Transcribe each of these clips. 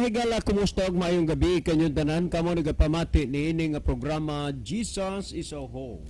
Mga higala, kumusta ug maayong gabi kanyong tanan kamo nagapamati niini nga programa, Jesus is Our Hope.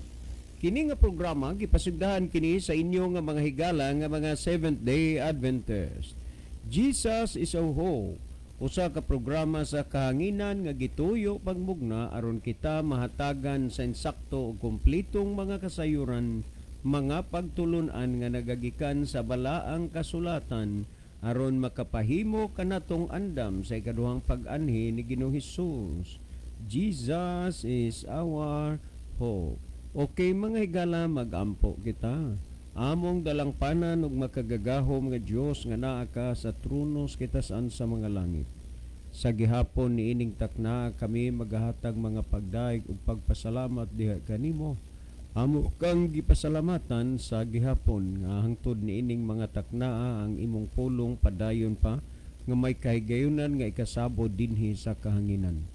Kini nga programa gipasigdahan kini sa inyo nga mga higala nga mga Seventh Day Adventist. Jesus is Our Hope. Usa ka programa sa kahanginan nga gituyo pagmugna aron kita mahatagan sa insakto ug kumpletong mga kasayuran, mga pagtulunan nga nagagikan sa balaang kasulatan aron makapahimo kanatong andam sa ikaduhang pag-anhi ni Ginoong Hesus. Jesus is our hope. Okay, mga higala, magampo kita. Among dalangpanan ug makagagahom nga Dios nga naa ka sa trono sa kitasan sa mga langit. Sa gihapon niining takna, kami magahatag mga pagdayeg ug pagpasalamat diha kanimo. Amo kang gipasalamatan sa gihapon nga hangtod niining mga taknaa ang imong pulong padayon pa nga may kahigayunan nga ikasabod dinhi sa kahanginan.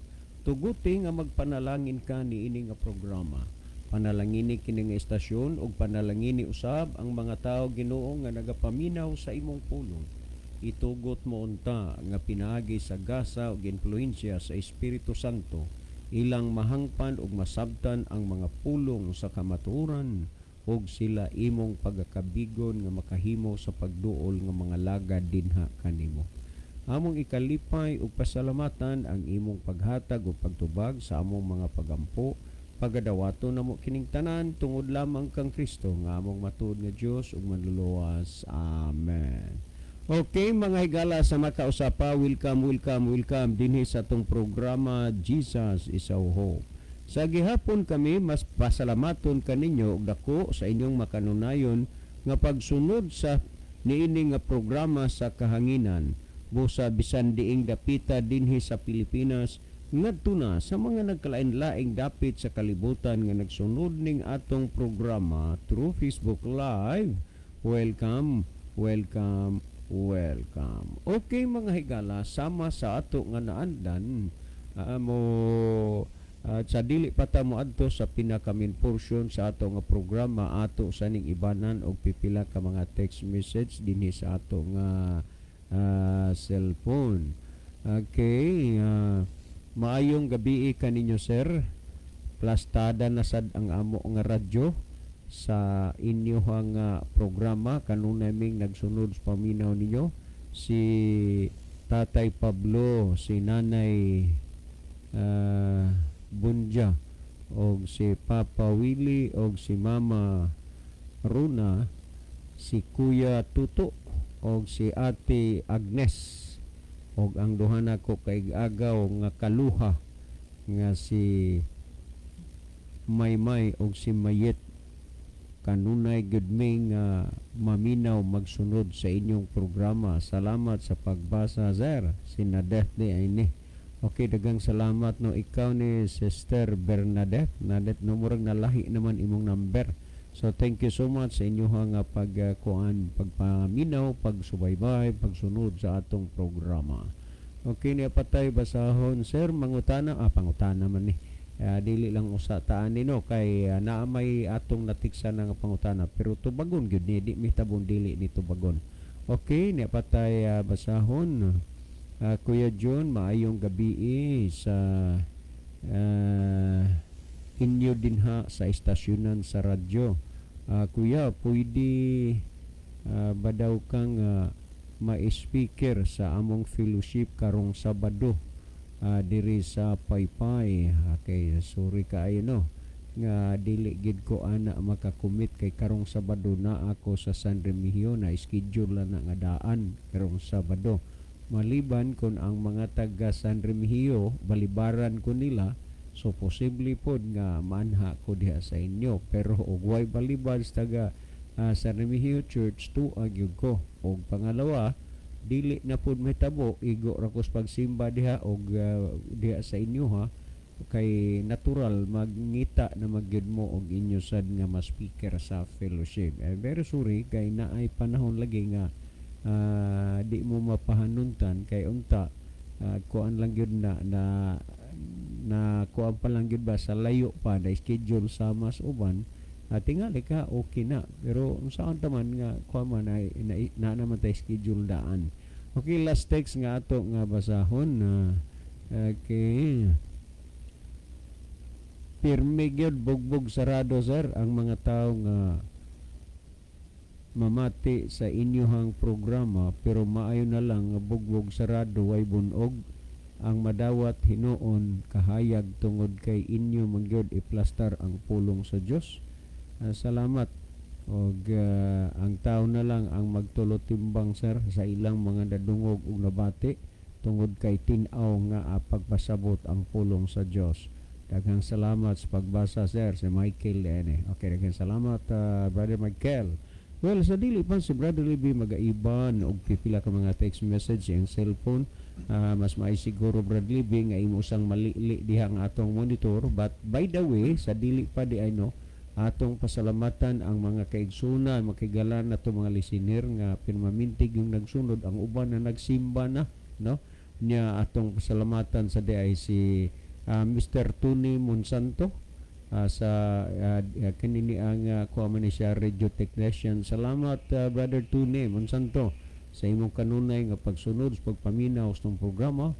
Tuguti nga magpanalangin ka niini nga programa. Panalangini kini nga istasyon ug panalangini usab ang mga tawo, Ginoo, nga nagapaminaw sa imong pulong. Itugot mo unta nga pinaagi sa gasa ug impluensya sa Espiritu Santo, ilang mahangpan ug masabtan ang mga pulong sa kamatuoran ug sila imong pagakabigon nga makahimo sa pagduol nga mga lagad dinha kanimo. Among ikalipay ug pasalamatan ang imong paghatag ug pagtubag sa among mga pagampo. Pagadawato namo kining tanan tungod lamang kang Kristo nga among matuod nga Dios ug manluluwas. Amen. Okay, mga higala, sa makausapa, welcome, welcome, welcome dinhi sa atong programa, Jesus is Our Hope. Sa gihapon kami mas pasalamaton kaninyo og dako sa inyong makanunayon nga pagsunod sa niini nga programa sa kahanginan. Busa bisan diing dapita dinhi sa Pilipinas ngadto na sa mga nagkalain-laing dapit sa kalibutan nga nagsunod ning atong programa through Facebook Live. Welcome, welcome, welcome. Okay, mga higala, sama sa ato nga naandan mo at sa dili pa ta moadto sa pinaka main portion sa ato nga programa, ato sa ning ibanan og pipila ka mga text message dinhi sa ato nga cellphone. Okay, maayong gabi kaninyo, sir. Plastada na sad ang amo nga radyo sa inyong programa. Kanunay ming nagsunod sa paminaw ninyo, si Tatay Pablo, si Nanay Bunja og si Papa Willie og si Mama Runa, si Kuya Tuto og si Ate Agnes og ang duha nako kaig-agaw nga kaluha nga si Maymay og si Mayet. Kanunay gud mi nga maminaw magsunod sa inyong programa. Salamat sa pagbasa, sir. Si Nadeth di ay ni. Okay, dagang salamat, no. Ikaw ni Sister Bernadette. Nadeth, no, murag nalahi naman imong number. So thank you so much sa inyong nga pag kuan, pagpaminaw, pagsubaybay, pagsunod sa atong programa. Okay, niya patay basahon, sir, mangutana, pangutana man ni. Dili lang usa taan ni, no, kay naa may atong natiksa na nga pangutana pero tubagon gyud ni, di mitabon dili ni tubagon. Okay, niya patay basahon. Kuya John, maayong gabi sa inyo dinha sa istasyonan sa radyo. Kuya, pwede ba daw kang ma-speaker sa among fellowship karong Sabado diri sa Paypay? Okay, sorry kaayo, no, nga dili gid ko ana makakomit kay karong Sabado na ako sa San Remigio, na schedule na nga daan karong Sabado. Maliban kung ang mga taga San Remigio balibaran ko nila, so posible pod nga manha ko diha sa inyo, pero og way balibad sa taga San Remigio Church, tuag gyud ko. Og pangalawa, dili na pod mahitabo, igo ra ko sa pagsimba diha og diha sa inyo ha, kay natural magngita na magyud mo og inyo sad nga ma-speaker sa fellowship. Eh, very sorry kay naay panahon lagi nga di mo mapahanuntan kay unta kuan lang gyud na na na kuan pa lang gyud ba sa layo pa na schedule sa mas uban. Tingali ka okay na, pero unsaon ta man nga kuan man na, na, na naman tay schedule daan. Okay, last text nga ato nga basahon na, okay. Pirmi gyud bugbog sarado, sir, ang mga tao nga mamati sa inyohang programa, pero maayo na lang nga bugbog sarado, way bunog ang madawat hinuon kahayag tungod kay inyo man gyud iplastar ang pulong sa Dios. Salamat og ang tao na lang ang magtulo timbang, sir, sa ilang mga nadungog ug nabati tungod kay tin-aw nga pagpasabot ang pulong sa Dios. Daghang salamat sa pagbasa, sir, si Michael ene. Okay, daghang salamat, Brother Michael. Well, sa dili pa si Brother Libby magaiban og pipila ka mga text message ang cellphone, mas maay siguro, Brother Libby, nga imo sang malili diha ang atong monitor. But by the way, sa dili pa di ay, no, atong pasalamatan ang mga kaigsunan, makigalan na to mga listener nga pirmamintig yung nagsunod, ang uban na nagsimba na, no? Nya atong pasalamatan sa di ay si Mr. Tony Monsanto sa kanini ang kuha man ni siya, radio technician. Salamat, Brother Tony Monsanto, sa imong kanunay nga pagsunod sa pagpaminaw sa programa.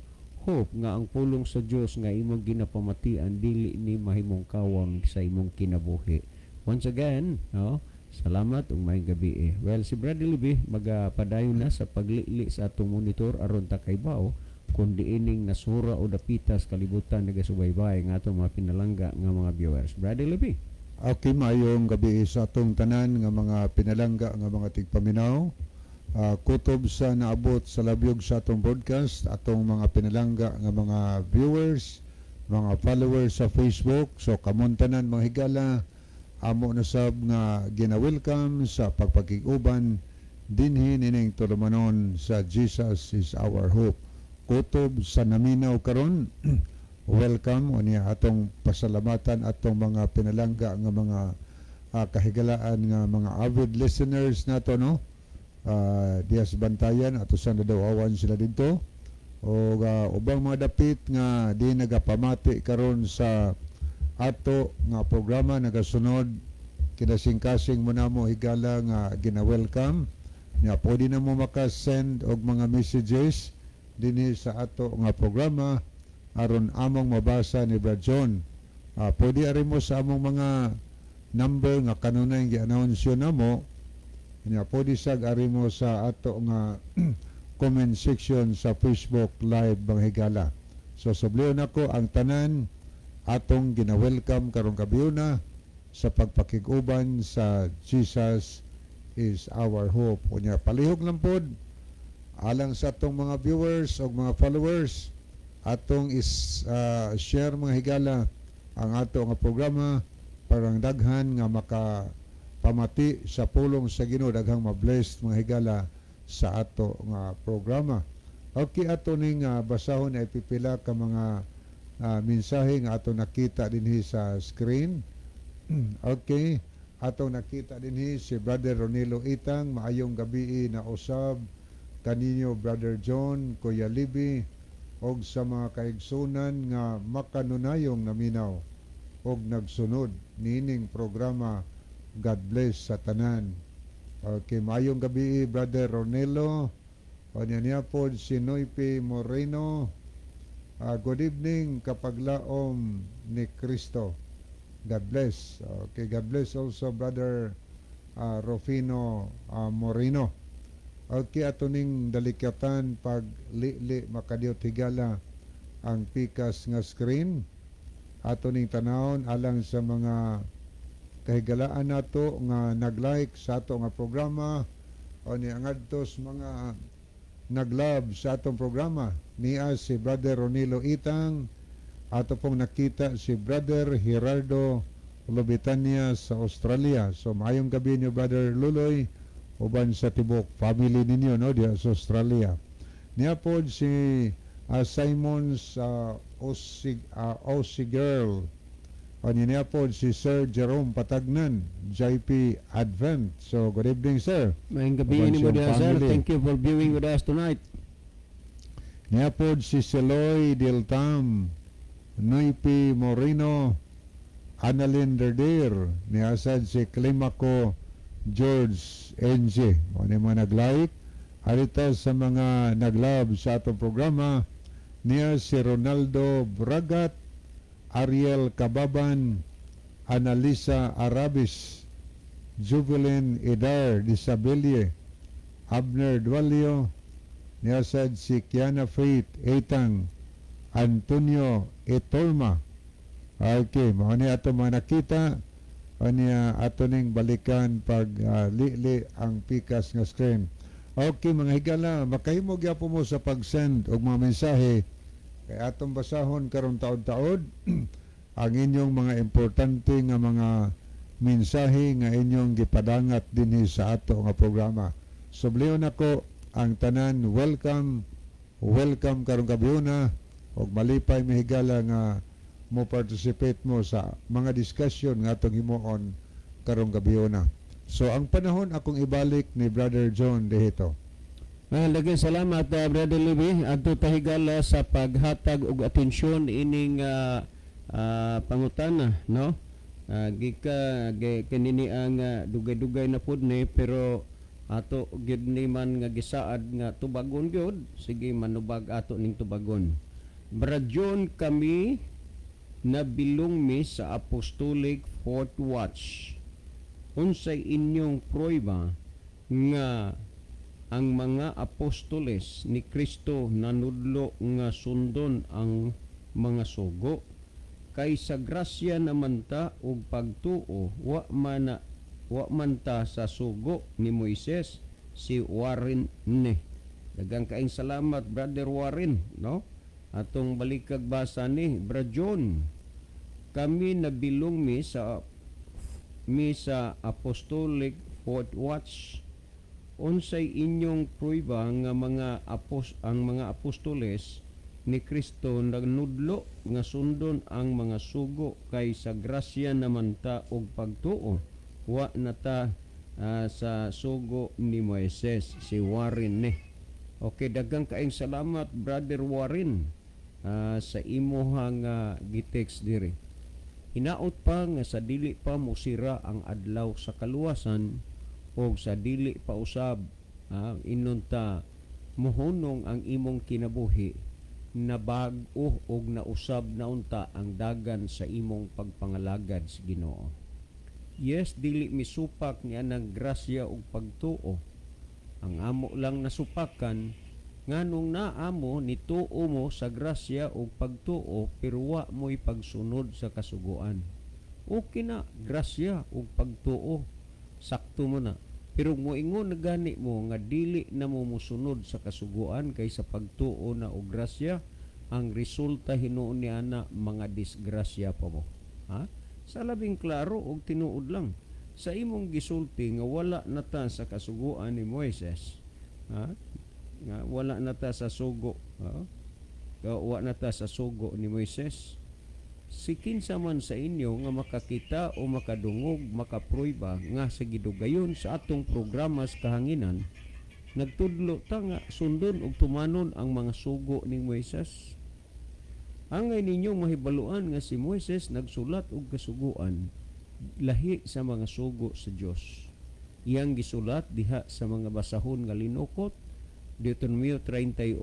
Hope nga ang pulong sa Dios nga imong ginapamatian dili ni mahimong kawang sa imong kinabuhi. Once again, no, salamat ug maayong gabi eh. Well, si Brother Libby magapadayon na sa paglili sa atong monitor aron ta kahibaw kung diining nasura o dapitas kalibutan nagasubaybay nga atong mga pinalangga nga mga viewers. Brother Libby. Okay, maayong gabi sa atong tanan nga mga pinalangga nga mga tigpaminaw. Kutob sa naabot sa labyog sa atong broadcast, atong mga pinalangga nga mga viewers, mga followers sa Facebook. So kamon tanan, mga higala, amo na sab nga gina-welcome sa pagpakig-uban dinhi nining tulumanon sa Jesus is Our Hope. Kutob sa naminaw karon, welcome. Unya atong pasalamatan atong mga pinalangga nga mga kahigalaan nga mga avid listeners nato, no, diya sa Bantayan, ato sa nadawawan sila didto o ubang mga dapit nga di nagapamati karon sa ato nga programa, nagasunod, kinasing-kasing mo namo, higala, nga gina-welcome. Nya pwede na mo maka-send og mga messages dinhi sa ato nga programa aron among mabasa ni Brad John. Pwede ari mo sa among mga number nga kanunay gi-announce namo. Nya pwede sag ari mo sa ato nga comment section sa Facebook Live, mga higala. So subliyon nako ang tanan atong gina-welcome karong gabhiona sa pagpakig-uban sa Jesus is Our Hope. Unya palihog lang pod alang sa atong mga viewers o mga followers, atong is share, mga higala, ang ato nga programa parang daghan nga maka pamati sa pulong sa Ginoo, daghang ma-blessed, mga higala, sa ato nga programa. Okay, ato ning basahon ay pipila ka mga mensahe nga ato nakita dinhi sa screen. Okay, ato nakita dinhi si Brother Ronilo Itang, "Maayong gabi na usab kaninyo, Brother John, Kuya Libby, og sa mga kaigsunan nga makanunayong naminaw og nagsunod niining programa. God bless sa tanan." Okay, maayong gabi, Brother Ronelo. Unya niya pod si Noypi Moreno. "Good evening, kapaglaom ni Kristo. God bless." Okay, God bless also, Brother Rufino Moreno. Okay, ato ning dalikyatan pag li-li makadiyot, higala, ang pikas nga screen. Ato ning tanawon alang sa mga kahigalaan nato nga nag-like sa ato nga programa o ni angadtos mga nag-love sa atong programa. Niya si Brother Ronilo Itang, ato pong nakita si Brother Gerardo Lobitania sa Australia. So maayong gabi niyo, Brother Luloy, uban sa tibok family ninyo, no, diya sa Australia. Niya pod si Simons Aussie Girl. O niya pod si Sir Jerome Patagnan, JP Advent. So good evening, sir. Maayong gabi Uban nimo siyang diha, sir. Family. Thank you for viewing with us tonight. Niya pod si Seloy Deltam, Noypi Moreno, Annalyn Derdir, niasad si Climaco George NG. O ni mga nag-like. Arita sa mga nag-love sa atong programa niya si Ronaldo Bragat, Ariel Kababan, Analisa Arabis, Juvelin Idar Disabilie, Abner Dualio, niya sad si Kiana Faith Etang, Antonio Etolma. Okay, mao ni ato mga nakita aniya, ato ning balikan pag lili ang pikas nga screen. Okay, mga higala, makahimo gyapon mo sa pag-send og mga mensahe kay atong basahon karon taod-taod ang inyong mga importante nga mga mensahe nga inyong gipadangat dinhi sa ato nga programa. Subliyon nako ang tanan, welcome, welcome karong gabhiona ug malipay mi, higala, nga mo participate mo sa mga discussion nga atong himuon karong gabhiona. So ang panahon akong ibalik ni Brother John Dehito. Daghang salamat, Brother Libby. Adto ta, higala, sa paghatag og atensyon ining pangutana, no? Gika kanini ang dugay-dugay na pud ni, pero ato gyud ni man nga gisaad nga tubagon gyud, sige, manubag ato ning tubagon. Brad John, kami nabilong mi sa Apostolic Fourth Watch. Unsay inyong prueba nga ang mga apostoles ni Kristo nanudlo nga sundon ang mga sugo? Kay sa grasya naman ta ug pagtuo, wa man wa man ta sa sugo ni Moises. Si Warren ne. Daghang kaayong salamat, Brother Warren, no? Atong balikag basa ni Brad John. Kami nabilong mi sa Apostolic Fourth Watch. Unsay inyong prueba nga mga apos ang mga apostoles ni Kristo nagnudlo nga sundon ang mga sugo? Kay sa grasya naman ta og pagtuo, wa na ta sa sugo ni Moises. Si Warren ni. Okay, daghang kaayong salamat, Brother Warren, sa imuhang gitext diri. Hinaot pa nga sa dili pa mosira ang adlaw sa kaluwasan o sa dili pa usab inunta muhunong ang imong kinabuhi na bag-o og nausab na unta ang dagan sa imong pagpangalagad sa Ginoo. Yes, dili misupak ni anang grasya ug pagtuo. Ang amo lang nasupakan, nganong naamo nituo mo sa grasya ug pagtuo pero wa mo'y pagsunod sa kasuguan. Okay na, grasya ug pagtuo. Sakto mo na. Pero moingon na gani mo nga dili na mo mosunod sa kasuguan kay sa pagtuo na og grasya, ang resulta hinuon ni ana mga disgrasya pa mo. Ha? Sa labing klaro og tinuod lang sa imong gisulti nga wala na ta sa kasuguan ni Moises, ha? Nga wala na ta sa sugo, ha? Nga wa na ta sa sugo ni Moises, si kinsa man sa inyo nga makakita o makadungog, makaprueba nga sa gidugayon sa atong programa sa kahanginan nagtudlo ta nga sundon ug tumanon ang mga sugo ni Moises? Angay ninyong mahibaluan nga si Moises nagsulat og kasuguan lahi sa mga sugo sa Dios. Iyang gisulat diha sa mga basahon nga linukot, Deuteronomio 31:24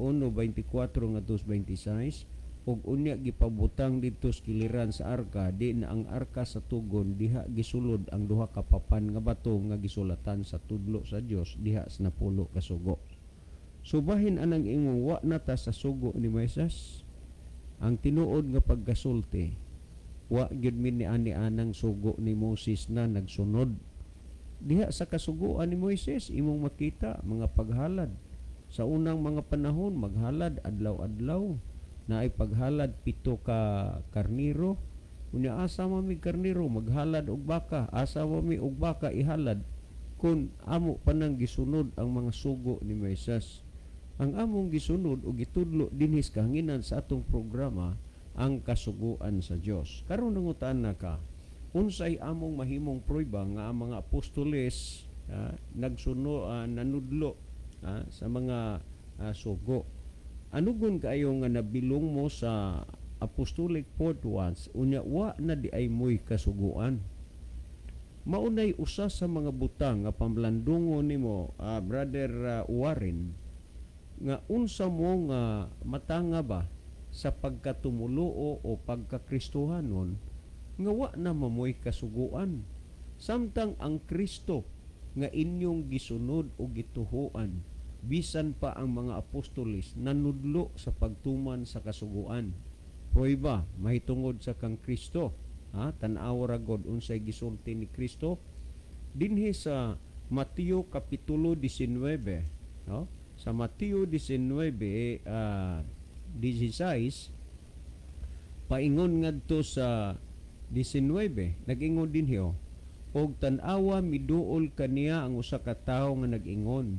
ngadto 26, ug unya gipabutang didto sa kiliran sa arka, di na ang arka sa tugon, diha gisulod ang duha ka papan nga bato nga gisulatan sa tudlo sa Dios diha sa 10 ka sugo. Subahin anang imong wa na ta sa sugo ni Moises. Ang tinuod nga pagkasulti, wa gyud mi ni ani anang sugo ni Moses na nagsunod. Diha sa kasuguan ni Moises imong makita mga paghalad. Sa unang mga panahon maghalad adlaw-adlaw, naay paghalad pito ka karniro. Unya asa man mi karniro, maghalad og baka, asa man mi og baka ihalad kun amo pa nang gisunod ang mga sugo ni Moises? Ang among gisunod o gitudlo dinhi sa kahanginan sa atong programa ang kasuguan sa Dios. Karon nangutan na ka, unsay among mahimong prueba nga ang mga apostoles nagsuno nanudlo sa mga sugo? Anugon kaayo nga nabilong mo sa Apostolic Fourth Watch, unya wa na di ay mo'y kasuguan? Maunay usa sa mga butang nga pamlandungon nimo, Brother Warren, nga unsa mo nga matanga ba sa pagkatumuluo o pagkakristohanon nga wa na mamoy kasuguan, samtang ang Kristo nga inyong gisunod o gituhuan, bisan pa ang mga apostoles, nanudlo sa pagtuman sa kasuguan? Prueba mahitungod sa kang Kristo, ha? Tan-aw ra god unsay gisulti ni Kristo dinhi sa Mateo kapitulo 19, no? Sa Mateo 19 16 paingon ngadto sa 19, nag-ingon dinhi, oh, "Og tan-awa, miduol kaniya ang usa ka tawo nga nag-ingon,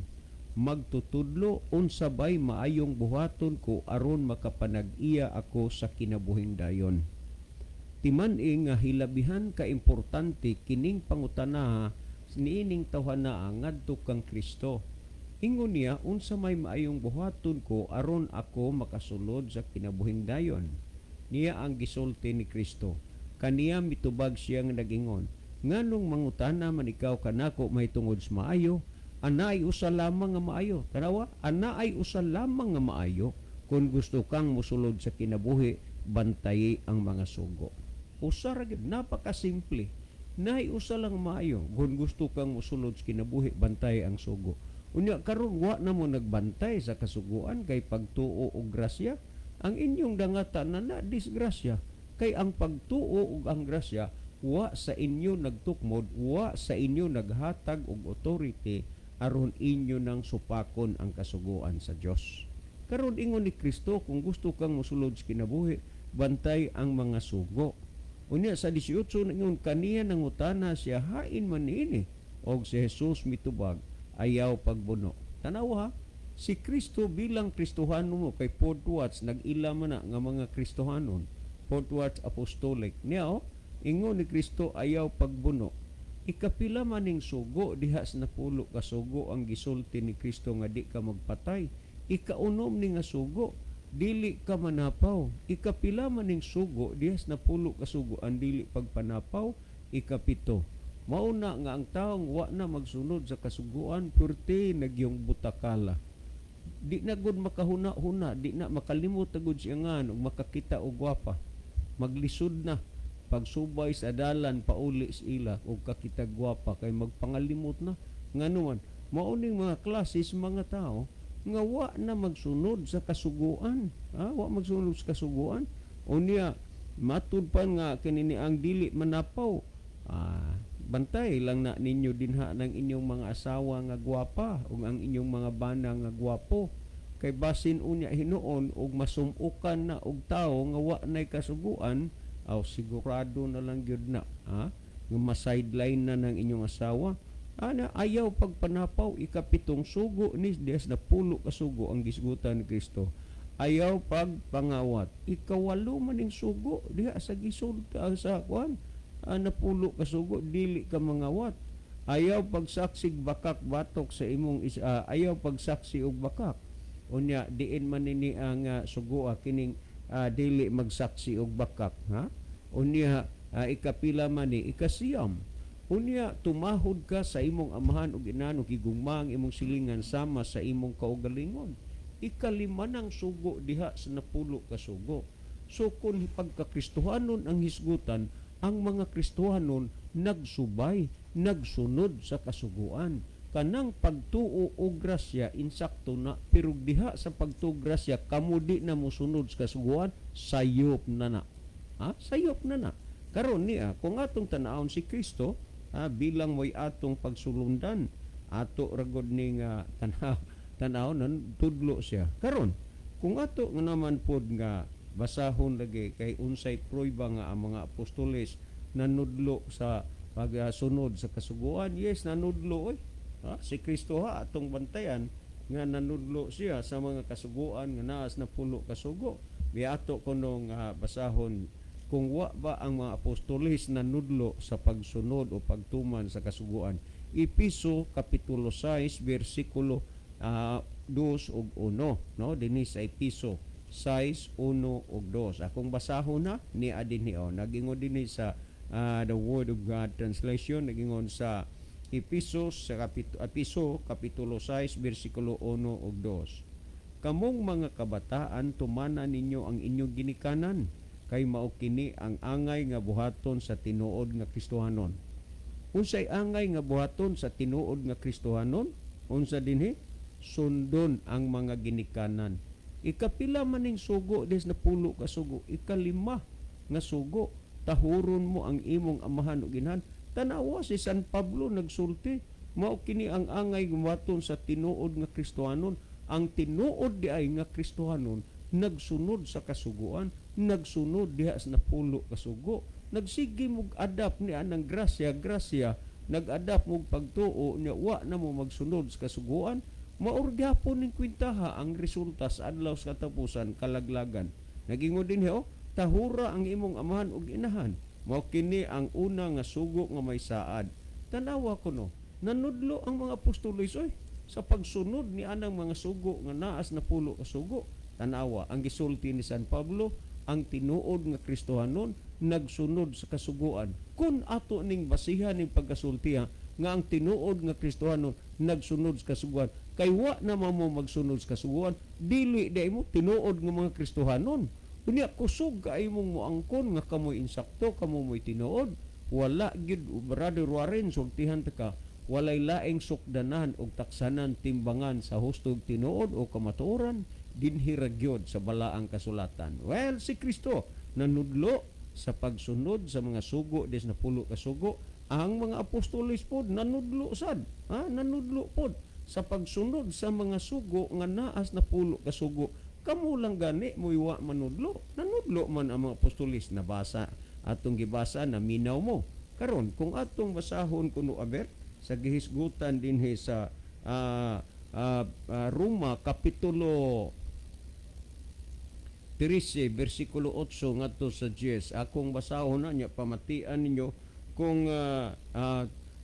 'Magtutudlo, unsa bay maayong buhaton ko aron makapanag-iya ako sa kinabuhing dayon?'" Timan-i nga hilabihan ka importante kining pangutana niining tawhana ngadto kang Kristo. Ingon niya, "Unsa may maayong buhaton ko aron ako makasulod sa kinabuhing dayon?" Niya ang gisulti ni Kristo. Kaniya mitubag siya nga nag-ingon, "Nganong mangutana man ikaw kanako mahitungod sa maayo? Anaay usa lamang nga maayo." Tanawa, anaay usa lamang nga maayo. Kung gusto kang musulod sa kinabuhi, bantayi ang mga sugo. Usa ra gyud, napakasimple. Naay usa lang maayo. Kung gusto kang musulod sa kinabuhi, bantay ang sugo. Unya karon wa na mo nagbantay sa kasuguan kay pagtuo og grasya, ang inyong dangatan na na disgrasya. Kay ang pagtuo ug ang grasya wa sa inyo nagtukmod, wa sa inyo naghatag og authority aron inyo nang supakon ang kasuguan sa Dios. Karon ingon ni Kristo, kung gusto kang mosulod sa kinabuhi, bantay ang mga sugo. Unya sa 18 ingon kaniya, nangutana siya, "Hain man niini?" Og si Jesus mitubag, "Ayaw pagbuno." Tanawa ha, si Kristo bilang Kristohano mo kay Fort Watts, nag-ila man na nga mga Kristohanon, Fort Watts Apostolic. Niya oh, ingon ni Kristo, "Ayaw pagbuno." Ikapila maning sugo diha sa napulo ka sugo ang gisulti ni Kristo nga di ka magpatay? Ikaunom ni nga sugo, dili ka manapaw. Ikapila maning sugo diha sa napulo ka sugo ang dili pagpanapaw? Ikapito. Mauna nga ang taong wa na magsunod sa kasuguan, purte nagyong butakala. Di na gud makahuna-huna, di na makalimot na gud siya nga ug makakita og gwapa. Maglisod na pagsubay sa dalan pauli sa ila og kakita gwapa kay magpangalimot na. Ngano man, mao ning mga klases mga tao nga wa na magsunod sa kasuguan. Ha? Wa magsunod sa kasuguan. Unya, matud pa nga kini ni ang dili manapaw. Ah, bantay lang na ninyo dinha ng inyong mga asawa nga gwapa ug ang inyong mga bana nga gwapo kay basin unya hinuon og masumukan na og tawo nga wa nay kasuguan, aw sigurado na lang gyud na, ha, nga ma-sideline na ng inyong asawa. Ana, ayaw pagpanapaw, ikapitong sugo ni dias napulo ka sugo ang gisgutan ni Kristo. Ayaw pagpangawat. Ikawalo maning sugo diha sa gisulta sa kuan, napulo ka sugo, dili ka mangawat. Ayaw pagsaksig bakak batok sa imong ayaw pagsaksi og bakak. Unya diin man nini ang sugo, kining dili magsaksi og bakak, ha? Unya ikapila man ni? Ikasiyam. Unya tumahod ka sa imong amahan ug inahan ug higugma ang imong silingan sama sa imong kaugalingon. Ikalima nang sugo diha sa napulo ka sugo. So kung pagkakristohanon ang hisgutan, ang mga Kristohanon nagsubay, nagsunod sa kasuguan. Kanang pagtuo o grasya, insakto na, pero diha sa pagtuo grasya kamo di na mosunod sa kasuguan, sayop na na. Ha? Sayop na na. Karon niya, kung atong tanawon si Kristo, ha, bilang mo'y atong pagsulundan, ato ragod ning tanaw tanaw nan tudlo siya. Karon, kung ato nga naman pod nga basahon lagi kay unsay prueba nga ang mga apostoles nanudlo sa pagsunod sa kasuguan. Yes, nanudlo oy. Ha? Si Kristo ha, atong bantayan nga nanudlo siya sa mga kasuguan nga naas napulo kasugo. Biato kunong basahon kung wa ba ang mga apostoles nanudlo sa pagsunod o pagtuman sa kasuguan. Epeso kapitulo 6 bersikulo 2 ug 1, no? Dinhi sa Epeso 6:1 ug 2. Akong basahon na ni dinhi oh. Nagingon dinhi sa The Word of God Translation, nagingon sa Epesos sa Episo kapitulo 6 bersikulo 1 ug 2: "Kamong mga kabataan, tumana ninyo ang inyong ginikanan, kay mao kini ang angay nga buhaton sa tinuod nga Kristohanon." Unsay angay nga buhaton sa tinuod nga Kristohanon? Unsa dinhi? Sundon ang mga ginikanan. Ikapila maning sugo des 10 ka sugo? Ikalima nga sugo, tahuron mo ang imong amahan ug inahan. Tanawa si San Pablo nagsulti, mao kini ang angay buhaton sa tinuod nga Kristohanon. Ang tinuod di ay nga Kristohanon nagsunod sa kasuguan, nagsunod diha sa 10 ka sugo. Nagsige mog adapt ni anang grasya, grasya, nag-adapt mog pagtuo niya, wa na mo magsunod sa kasuguan, maor gyapon ning kwintaha ang resulta sa adlaw sa katapusan, kalaglagan. Nagingon din, oh, tahura ang imong amahan ug inahan. Mao kini ang una nga sugo nga may saad. Tanawa kuno, nanudlo ang mga apostoles oy sa pagsunod ni anang mga sugo nga naas 10 ka sugo. Tanawa ang gisulti ni San Pablo, ang tinuod nga Kristohanon nagsunod sa kasuguan. Kung ato ning basihan ning pagkasultiha nga ang tinuod nga Kristohanon nagsunod sa kasuguan, kay wa na mo magsunod sa kasuguan, dili di mo tinuod nga mga Kristohanon. Unya kusog kay mong moangkon nga kamoy insakto, kamo mo'y tinuod. Wala gyud, Brother Warren, sultihan ta ka, walay laing sukdanan og taksanan, timbangan sa hustog tinuod o kamatuoran dinhi ra gyud sa balaang kasulatan. Well, si Kristo nanudlo sa pagsunod sa mga sugo des 10 ka sugo. Ang mga apostoles pod nanudlo sad, ha, nanudlo pod sa pagsunod sa mga sugo nga naas 10 ka sugo. Kamo lang gani mo wa manudlo. Nanudlo man ang mga apostoles. Nabasa, atong gibasa, naminaw mo. Karon kung atong basahon kuno, aber sa gihisgutan dinhi sa Roma kapitulo 13 bersikulo 8 ngadto sa 10, akong basahon na nya pamatian ninyo kung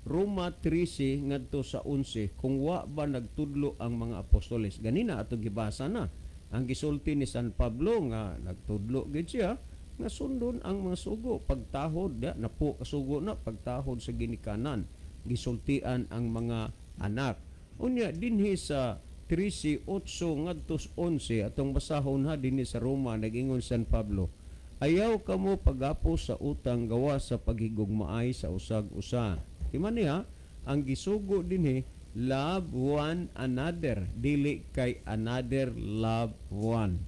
Roma 13 ngadto sa 11, kung wa ba nagtudlo ang mga apostoles. Ganina atong gibasa na ang gisulti ni San Pablo nga nagtudlo gid siya nga sundon ang mga sugo, pagtahod da napo kasugo na, pagtahod sa ginikanan, gisultian ang mga anak. Unya dinhi sa 13:8 ngadto 11, atong basahon ha, dinhi sa Roma, nag-ingon San Pablo: "Ayaw kamo pagapos sa utang gawa sa paghigugmaay sa usag usa." Timan niya ang gisugo dinhi, love one another, dili kay another love one.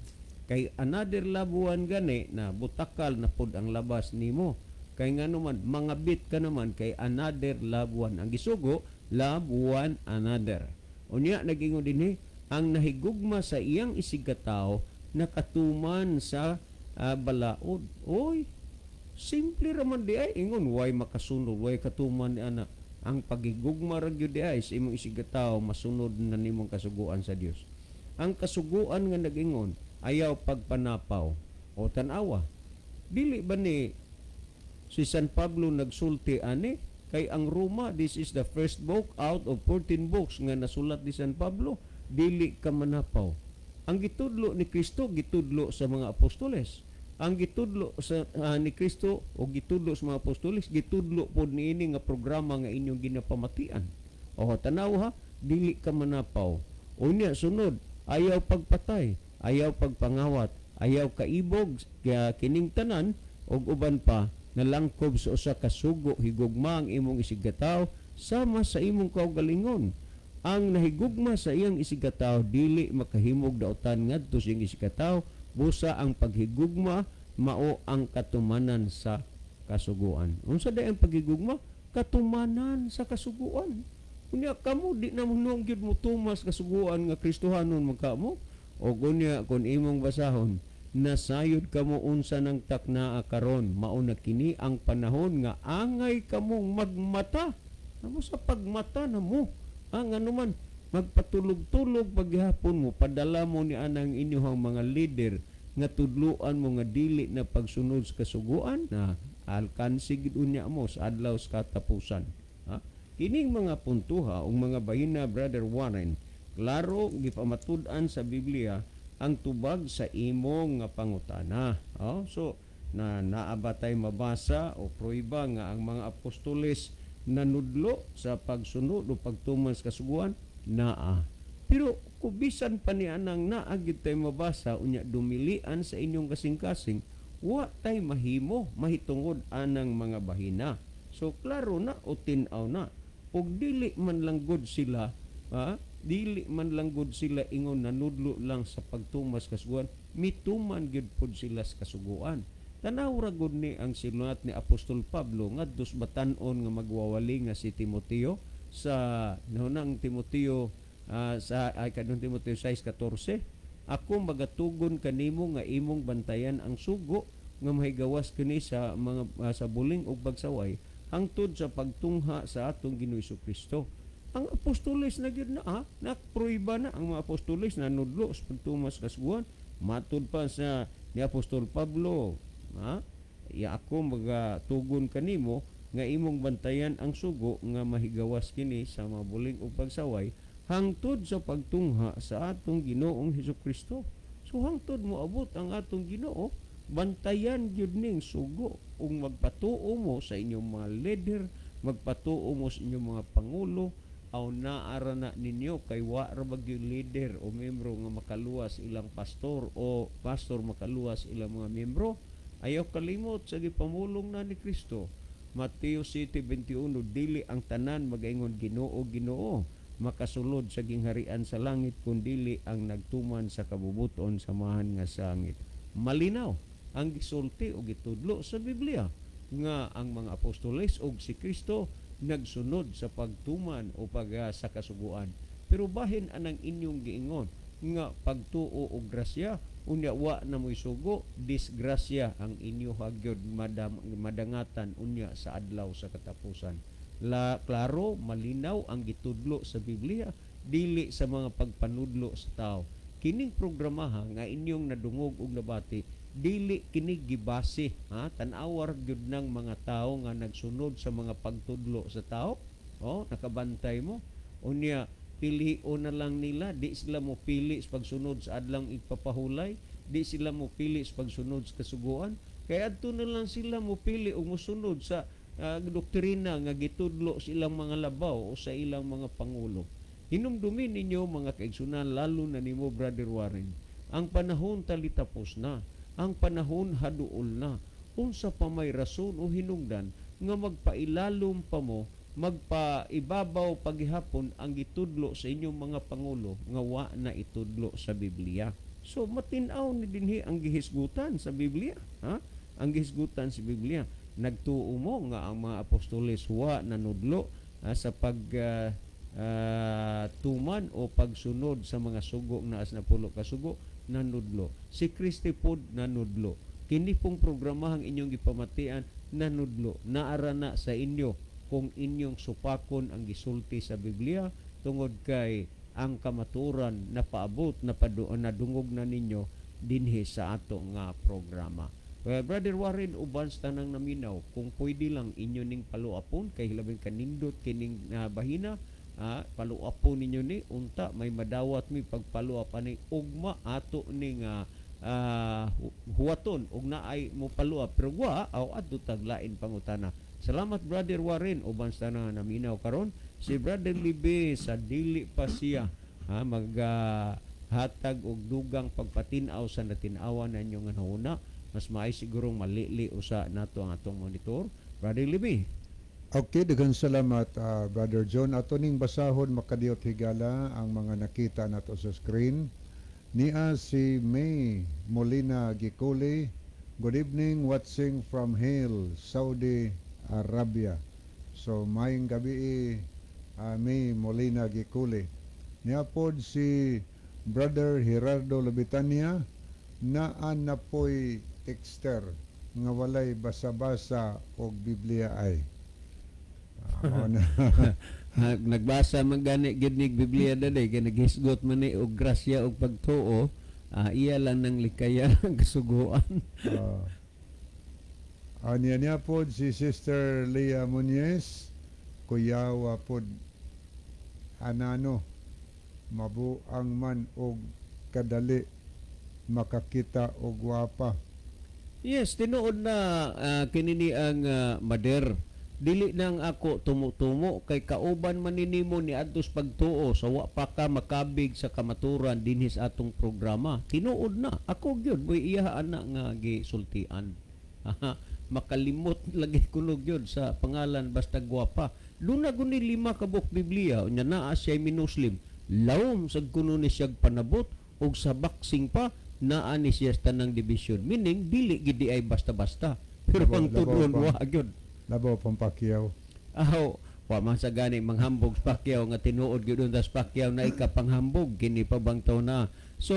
Kay another love one gani na butakal na pod ang labas nimo, kay ngano man mangabit ka naman kay another love one. Ang gisugo, love one another. Unya nagingon dinhi, ang nahigugma sa iyang isigkatawo nakatuman sa balaod. Oy, simple ra man di ay ingon way makasunod, way katuman ni ana. Ang pagigugma ra gyud di ay sa imong isigkatawo, masunod na nimong kasuguan sa Dios. Ang kasuguan nga nagingon ayaw pagpanapaw. O tan-awa, dili ba ni si San Pablo nagsulti ani? Kay ang Roma, this is the first book out of 14 books nga nasulat ni San Pablo, dili ka manapaw. Ang gitudlo ni Kristo, gitudlo sa mga apostoles. Ang gitudlo sa ni Kristo o gitudlo sa mga apostoles, gitudlo pod niini nga programa nga inyong ginapamatian. O tanaw ha, dili ka manapaw. Unya sunod, ayaw pagpatay, ayaw pagpangawat, ayaw kaibog, kaya kining tanan og uban pa nalangkob sa usa ka sugo: higugma ang imong isigkatawo sama sa imong kaugalingon. Ang nahigugma sa iyang isigkatawo dili makahimog dautan ngadto sa iyang isigkatawo, busa ang paghigugma mao ang katumanan sa kasuguan. Unsa day ang paghigugma? Katumanan sa kasuguan. Unya kamo di na mo gyud mo tumas kasuguan nga Kristohanon man kamo. O unya kung imong basahon, nasayod kamo unsa nang taknaa karon, mao na kini ang panahon nga angay kamong magmata. Amo sa pagmata na mo ang anuman magpatulog-tulog paghapon mo, padala mo ni anang inyong mga leader nga tudluan mo nga dili na pagsunod sa kasuguan na alkansi gid unya mo sa adlaw sa katapusan, ha? Kining mga puntuha ug mga bahina, Brother Warren, klaro gipamatud-an sa Biblia ang tubag sa imong nga pangutana. Oh, so Na naa ba tay mabasa o prueba nga ang mga apostoles nanudlo sa pagsunod o pagtuman sa kasuguan? Naa. Pero kubisan pa ni anang naa gyud tay mabasa, unya dumilian sa inyong kasing-kasing, wa tay mahimo mahitungod anang mga bahina. So klaro na o tin-aw na. Ug dili man lang gud sila, ha? Dili man lang gud sila ingon nanudlo lang sa pagtumas kasuguan, mituman gyud pud sila sa kasuguan. Tanaw ra gud ni ang sinulat ni Apostol Pablo ngadto sa batan-on nga magwawali nga si Timoteo sa nahunang Timoteo, sa ay kanong Timoteo 6:14, "Ako magatugon kanimo nga imong bantayan ang sugo nga mahigawas kini sa mga sa buling ug pagsaway hangtod sa pagtungha sa atong Ginoo Kristo." Ang apostoles na gyud na, nakprueba na ang mga apostoles na nudlo sa pagtumas kasuguan. Matud pa sa ni Apostol Pablo, ha? "Ya ako magatugon kanimo nga imong bantayan ang sugo nga mahigawas kini sa mga buling ug pagsaway hangtod sa pagtungha sa atong Ginoong Hesus Kristo." So hangtod mo abot ang atong Ginoo, bantayan gyud ning sugo ug magpatuo mo sa inyong mga leader, magpatuo mo sa inyong mga pangulo, aw naara na ninyo kay wa ra ba gyud leader o membro nga makaluwas ilang pastor o pastor makaluwas ilang mga membro. Ayaw kalimot sa gipamulong na ni Kristo. Mateo 7:21, "Dili ang tanan magaingon, 'Ginoo, Ginoo,' makasulod sa gingharian sa langit, kundili ang nagtuman sa kabubuton sa Amahan nga sa langit." Malinaw ang gisulti o gitudlo sa Biblia nga ang mga apostoles og si Kristo nagsunod sa pagtuman o pag sa kasuguan. Pero bahin anang inyong giingon nga pagtuo og grasya, unya wa na mo'y sugo, disgrasya ang inyo hagyod madangatan unya sa adlaw sa katapusan. La klaro, malinaw ang gitudlo sa Biblia, dili sa mga pagpanudlo sa tao. Kining programaha nga inyong nadungog ug nabati, dili kini gibase, ha? Tan-awar gyud ng mga tao nga nagsunod sa mga pagtudlo sa tao. Oh, nakabantay mo. Unya pilion na lang nila, di sila mo pili sa pagsunod sa adlang ipapahulay, di sila mo pili sa pagsunod sa kasuguan, kaya adto na lang sila mo pili o mosunod sa doktrina nga gitudlo sa ilang mga labaw o sa ilang mga pangulo. Hinumdumin ninyo, mga kaigsunan, lalo na nimo, Brother Warren, ang panahon talitapos na, ang panahon haduol na. Unsa pa may rason o hinungdan nga magpailalom pa mo, magpaibabaw pagihapon ang gitudlo sa inyong mga pangulo nga wa na itudlo sa Biblia? So matin-aw ni dinhi ang gihisgutan sa Biblia, ha? Ang gihisgutan sa Biblia. Nagtuo mo nga ang mga apostoles wa nanudlo, ha, sa pag tuman o pagsunod sa mga sugo na as napulo ka sugo, nanudlo. Si Kristo pod nanudlo. Kini pong programahang inyong gipamatian, nanudlo. Naara na sa inyo kung inyong supakon ang gisulti sa Biblia tungod kay ang kamaturan na paabot na nadungog na ninyo dinhi sa ato nga programa. Well, Brother Warren, uban sa tanang naminaw, kung pwede lang inyo ning paluapon kay labing kanindot kining bahina, paluapon ninyo ni unta may madawat mi pagpaluap ani ugma ato ning huwaton ug naay mo paluap, pero wa aw adto taglain pangutana. Salamat, Brother Warren, uban sa tanang naminaw karon. Si Brother Libe, sa dili pa siya, ha, mag hatag og dugang pagpatin-aw sa natin-awan ninyo nga nauna, mas maay sigurong malili usa nato ang atong monitor. Brother Libe. Okay, daghan salamat, Brother John. Ato ning basahon, makadiyot higala, ang mga nakita nato sa screen. Nia si May Molina Giculi. "Good evening, watching from Hail, Saudi Arabia." So maayong gabi, May Molina Giculi. Niya pod si Brother Gerardo Lobitania, "Naa na po'y texter nga walay basa-basa og Biblia ay." Ah, na. Ha, nagbasa man gani gid nig Biblia dali kay naghisgot man ni og grasya og pagtuo, iya lang nang likayan ang kasuguan. Niya niya pod si Sister Leah Muñez, "Kuyawa pod anano, mabuang man og kadali makakita og gwapa." Yes, tinuod na kini ni ang mader. Dili nang ako tumo-tumo kay kauban man ni nimo ni adtos pagtuo sa wa pa ka makabig sa kamaturan dinhi sa atong programa. Tinuod na ako gyud mo'y iya ana nga gisultian. Makalimot lagi kuno gyud sa pangalan basta gwapa. Duna guni lima ka buok Biblia, unya naa siya minuslim. Lawom sad kuno ni siyag panabot og sa boxing pa naa ni siya sa tanang division. Meaning dili gid di ay basta-basta. Pero ang Labaw tudon pa. wa gyud. Labaw pang Pacquiao. Aw, wa man sa gani manghambog sa Pacquiao nga tinuod gyud unta sa Pacquiao na ikapanghambog kini pa bang taon na. So,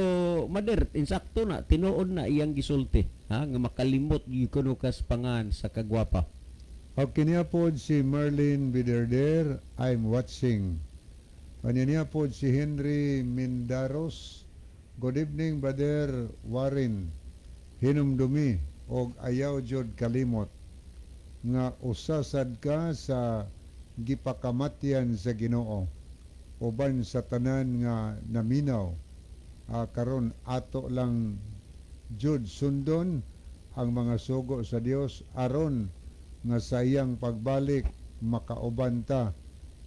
mader, insakto na tinuod na iyang gisulti, ha, nga makalimot gyud kuno kas pangan sa kagwapa. Okay niya po si Merlin Biderder, "I'm watching." Ano niya po si Henry Mindaros, "Good evening, Brother Warren. Hinumdumi og ayaw jud kalimot nga usa sad ka sa gipakamatyan sa Ginoo uban sa tanan nga naminaw. Karon ato lang jud sundon ang mga sugo sa Dios aron nga sa iyang pagbalik makauban ta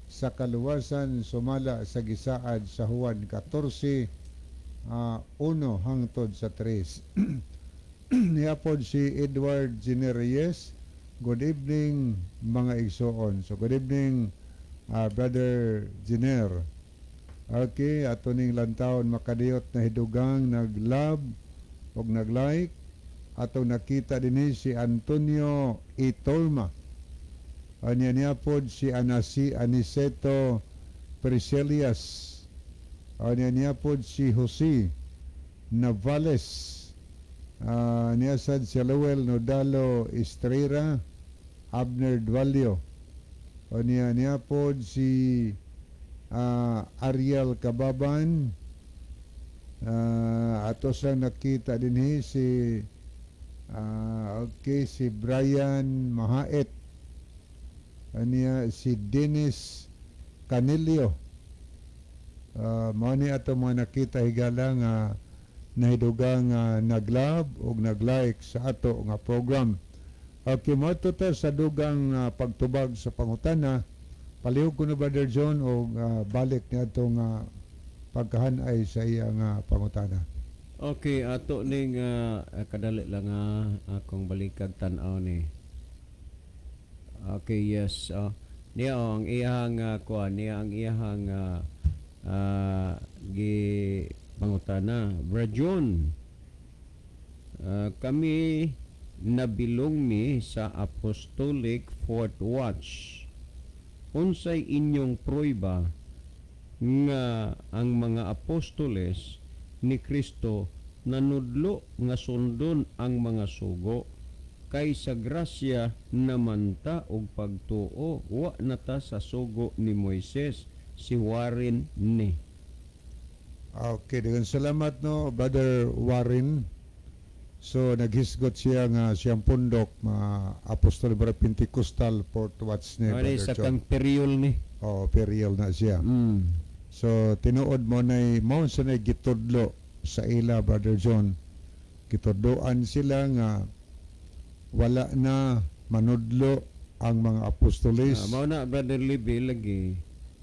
sa kaluwasan sumala sa gisaad sa Juan 14 1 hangtod sa 3." Niyapod si Edward Generyes, "Good evening, mga igsoon." So good evening, Brother Jenner. Okay, ato ning lantawon makadiyot na hidugang nag-love ug nag-like. Atong nakita dinhi si Antonio Itolma. Anya niya pod si Anasi Aniceto Priscilias. Anya niya pod si Jose Navales. Niya sad si Lowell Nodalo Estrera, Abner Dualio. Anya niya pod si Ariel Kababan. Ato sa nakita dinhi si okay, si Brian Mahaet. Aniya si Dennis Canilio. Mao ni ato mga nakita, higala, nga nahidugang nag-love ug nag-like sa ato nga program. Okay, mo ta sa dugang pagtubag sa pangutana. Palihog ko na, Brother John, og balik ni atong pagkahanay sa iya nga pangutana. Okay, ato ning kadali lang nga akong balikag tan-aw ni. Okay, yes. Niya oh, ang iyang kuan, niya ang iyang gi pangutana. Brajon, kami nabilong mi sa Apostolic Fourth Watch. Unsay inyong prueba nga ang mga apostoles ni Kristo nanudlo nga sundon ang mga sugo, kay sa grasya naman ta og pagtuo, wa na ta sa sugo ni Moises? Si Warren ni. Okay, daghang salamat no, Brother Warren. So naghisgot siya nga siyang pundok mga Apostol bara Pentecostal Fourth Watch ni Wala Brother sa John. kang periol ni. Oh, periol na siya. So tinuod mo na mao sa nay gitudlo sa ila, Brother John. Gitudloan sila nga wala na manudlo ang mga apostoles. Mao na, Brother Libby, lagi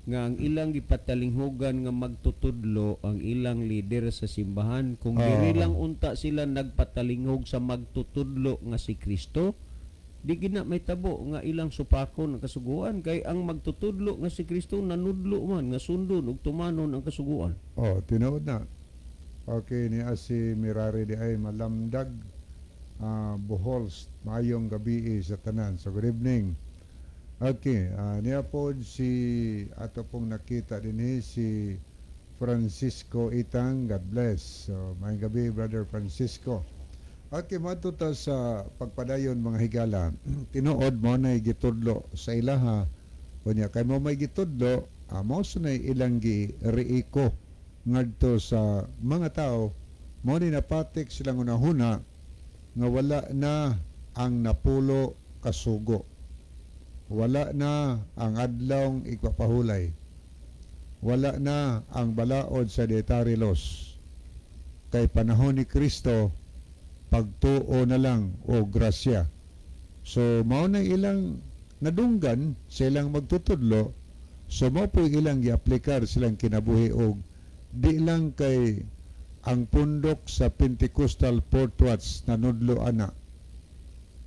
nga ang ilang gipatalinghugan nga magtutudlo ang ilang leader sa simbahan. Kung diri lang unta sila nagpatalinghog sa magtutudlo nga si Kristo, di gina may tabo nga ilang supakon ang kasuguan, kay ang magtutudlo nga si Kristo nanudlo man nga sundon ug tumanon ang kasuguan. Oh, tinuod na. Okay, ni si Mirari di ay malamdag Bohol, "Maayong gabi sa tanan." So good evening. Okay, niya po si ato pong nakita din si Francisco Itang, "God bless." So maayong gabi, Brother Francisco. Okay, mato ta sa pagpadayon, mga higala. Tinuod mo na gitudlo sa ilaha. Unya kay mo may gitudlo, mao sa nay ilang gi riiko ngadto sa mga tao, mo ni napatik silang unahuna nga wala na ang napulo kasugo. Wala na ang adlawng igpapahulay. Wala na ang balaod sa dietary laws. Kay panahon ni Kristo, Pagtuo na lang o grasya. So mao na ilang nadunggan sa ilang magtutudlo, so mao po ilang giaplikar silang kinabuhi, og di lang kay ang pundok sa Pentecostal Fourth Watch nanudlo ana,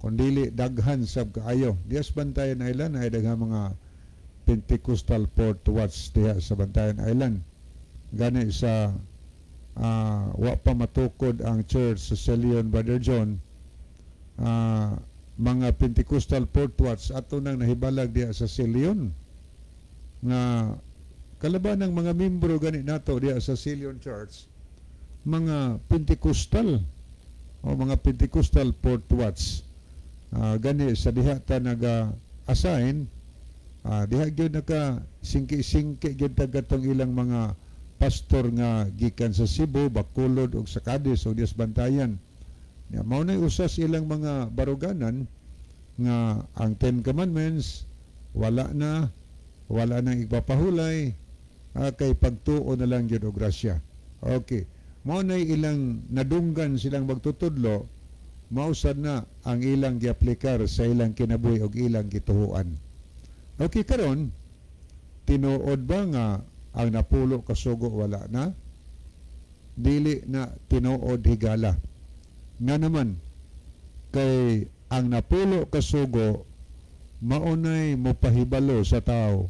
kundili daghan sab kaayo. Diya sa Bantayan Island ay daghang mga Pentecostal Fourth Watch diha sa Bantayan Island. Gani sa wa pa matukod ang church sa Selion, Brother John, mga Pentecostal Fourth Watch ato nang nahibalag diha sa Selion nga kalaban ng mga membro gani nato diha sa Selion Church, mga Pentecostal o mga Pentecostal Fourth Watch. Gani sa diha ta naga-assign, diha gyud naka singki-singki gyud ta katong ilang mga pastor nga gikan sa Cebu, Bacolod ug sa Cadiz o diha sa Bantayan. Ya, mao na usas ilang mga baruganan nga ang Ten Commandments wala na, wala nang ipapahulay, kay pagtuo na lang gyud og grasya. Okay. Mao na ilang nadunggan silang magtutudlo, mao sad na ang ilang giaplikar sa ilang kinabuhi og ilang gituhuan. Okay, karon, tinuod ba nga ang 10 ka sugo wala na? Dili na tinuod, higala. Nga naman kay ang 10 ka sugo maunay mopahibalo sa tao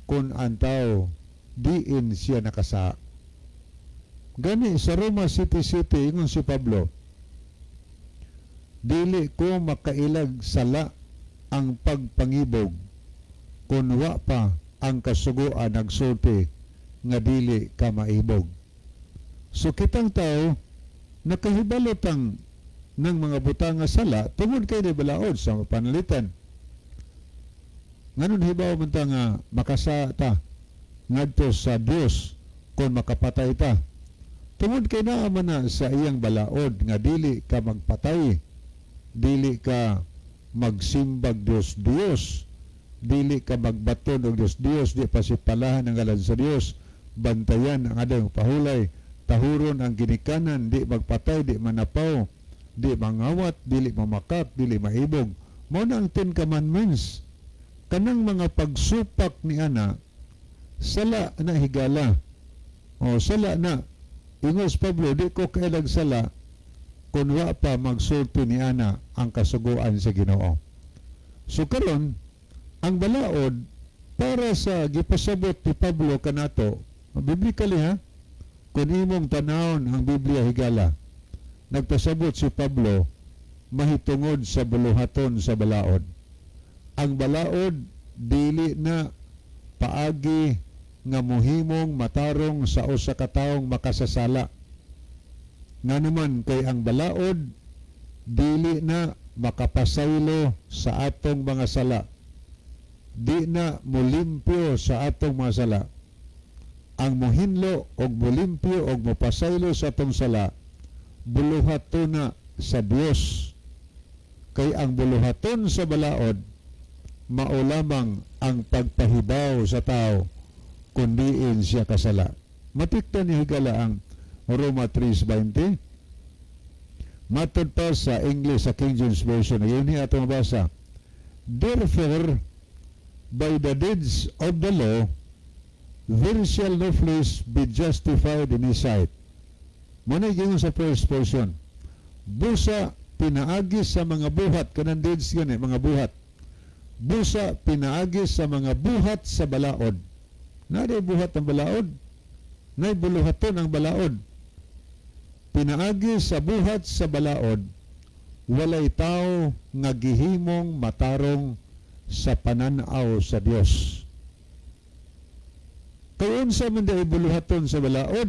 kung ang tao diin siya nakasa. Gani sa Roma City City ingon si Pablo, "Dili ko makailag sala ang pagpangibog kung wa pa ang kasuguan nagsulti nga dili ka maibog." So kitang tao nakahibalo tang ng mga butang nga sala tungod kay di balaod sa panalitan. Nganon hibaw man ta nga makasa ta ngadto sa Dios kung makapatay ta? Tungod kay naa man na sa iyang balaod nga dili ka magpatay, dili ka magsimbag Dios Dios, dili ka magbaton og Dios Dios, di pasipalahan ang ngalan sa Dios, bantayan ang adang pahulay, tahuron ang ginikanan, di magpatay, di manapaw, di mangawat, dili mamakak, dili maibog. Mao na ang Ten Commandments. Kanang mga pagsupak ni ana, sala na, higala. O sala na. Ingos Pablo, "Di ko kailag sala kung wa pa magsulti ni ana ang kasuguan sa Ginoo." So karon, ang balaod para sa gipasabot ni Pablo kanato, biblically ha, kung imong tanawon ang Biblia, higala, nagpasabot si Pablo mahitungod sa buluhaton sa balaod. Ang balaod dili na paagi nga muhimong matarong sa usa ka taong makasasala. Nga naman kay ang balaod dili na makapasaylo sa atong mga sala. Di na mulimpyo sa atong mga sala. Ang muhinlo og mulimpyo og mupasaylo sa atong sala, buluhaton na sa Dios. Kay ang buluhaton sa balaod mao lamang ang pagpahibaw sa tao kung diin siya kasala. Matikta ni higala ang Roma 3.20. Matod pa sa English, sa King James Version, yun ni atong mabasa. "Therefore, by the deeds of the law, there shall no flesh be justified in his sight." Muna yung sa first portion. Busa pinaagi sa mga buhat, kanang deeds gani, mga buhat. Busa pinaagi sa mga buhat sa balaod. Naa buhat ang balaod. Nay buluhaton ang balaod. Pinaagi sa buhat sa balaod, walay tao nga gihimong matarong sa pananaw sa Dios. Kay unsa man di buluhaton sa balaod?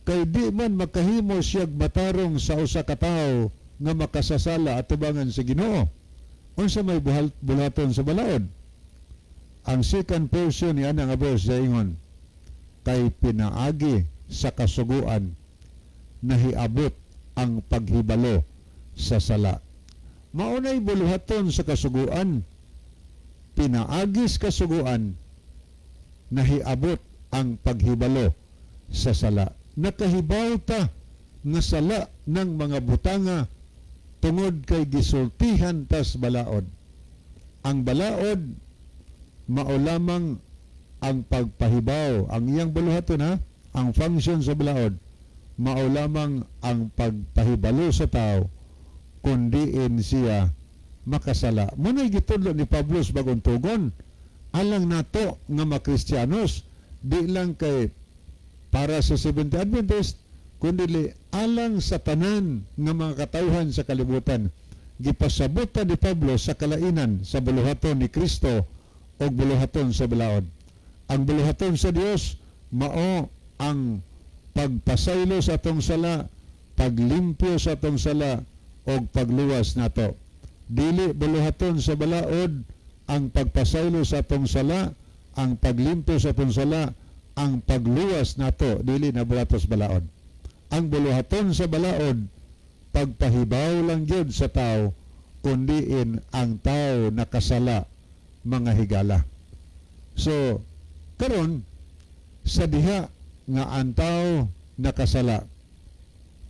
Kay di man makahimo siyag matarong sa usa ka tawo nga makasasala atubangan sa Ginoo. Unsa may buluhaton sa balaod? Ang second portion ni ana nga verse ingon, kay pinaagi sa kasuguan nahiabot ang paghibalo sa sala. Maunay buluhaton sa kasuguan. Pinaagi sa kasuguan nahiabot ang paghibalo sa sala. Nakahibaw ta nga sala ng mga butanga tungod kay gisultihan tas balaod. Ang balaod mao lamang ang pagpahibaw, ang iyang buluhaton ha, ang function sa balaod mao lamang ang pagpahibalo sa tao kung diin siya makasala. Muna'y gitudlo ni Pablo sa Bagong Tugon alang nato nga makristiyanos, di lang kay para sa Seventh Adventist, kundi alang sa tanan nga mga katawhan sa kalibutan. Gipasabutan ni Pablo sa kalainan sa buluhaton ni Kristo o buluhaton sa balaod. Ang buluhaton sa Dios mao ang pagpasaylo sa atong sala, paglimpyo sa atong sala o pagluwas nato. Dili buluhaton sa balaod ang pagpasaylo sa atong sala, ang paglimpyo sa atong sala, ang pagluwas nato, dili na bulatos balaod. Ang buluhaton sa balaod, pagpahibaw lang gyud sa tao kundiin ang tao nakasala, mga higala. So, karon sa diha nga ang tao nakasala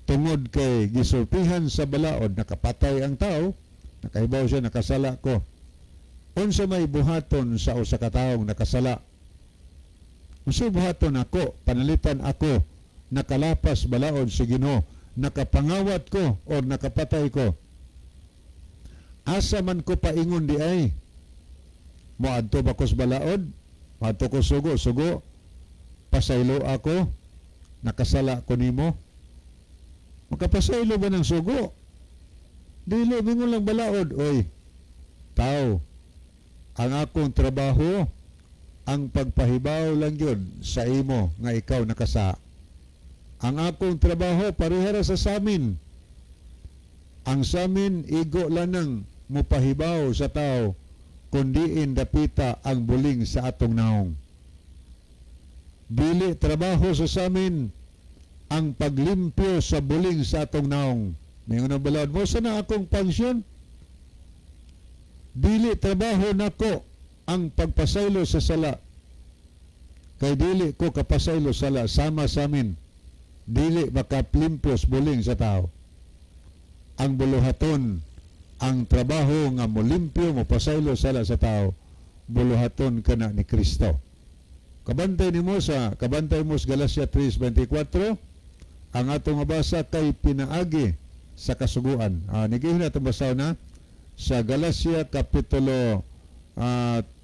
tungod kay gisultihan sa balaod, nakapatay ang tao, nakahibaw siya nakasala ko. Unsa may buhaton sa usa ka taong nakasala? Unsa buhaton ako? Panalitan ako nakalapas balaod si Ginoo, nakapangawat ko or nakapatay ko. Asa man ko paingon di ay? Moadto ba ko sa balaod? Moadto ko sugo, sugo. Pasaylo ako, nakasala ko nimo. Makapasaylo ba ng sugo? Dili, mingon lang balaod. Oy, tao, ang akong trabaho, ang pagpahibaw lang yun sa imo nga ikaw nakasa. Ang akong trabaho parehara sa samin. Ang samin igo lanang mupahibaw sa tao kundiin dapita ang buling sa atong naong. Dili trabaho sa samin ang paglimpyo sa buling sa atong naong. May unang balaod mo, sana akong pansyon? Dili trabaho nako ang pagpasaylo sa sala. Kay dili ko kapasaylo sala sama sa amin. Dili makaplimpyos buling sa tao. Ang buluhaton, ang trabaho nga molimpyo, mopasaylo sala sa tao, buluhaton kana ni Kristo. Kabantay mo sa Galatia 3:24, ang atong mabasa kay pinaagi sa kasuguan. Nigihin atong basa na sa Galatia Kapitulo 3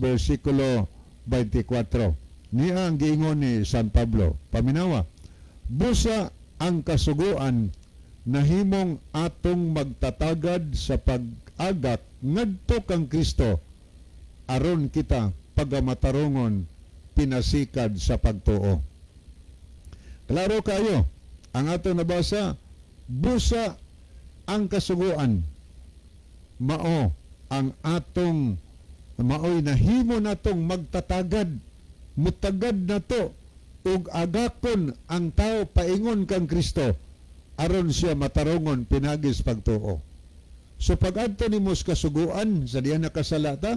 versikulo 24. Niya ang giingon ni San Pablo. Paminawa, busa ang kasuguan nahimong atong magtatagad sa pag-agak ngadto kang Kristo aron kita pagamatarungon pinasikad sa pagtuo. Klaro kayo, ang atong nabasa, busa ang kasuguan mao ang atong maoy nahimo natong magtatagad, mutagad nato ug agakon ang tao paingon kang Kristo aron siya matarungon pinagis pagtuo. So pag-adto nimo sa kasuguan sa diha nakasala ta,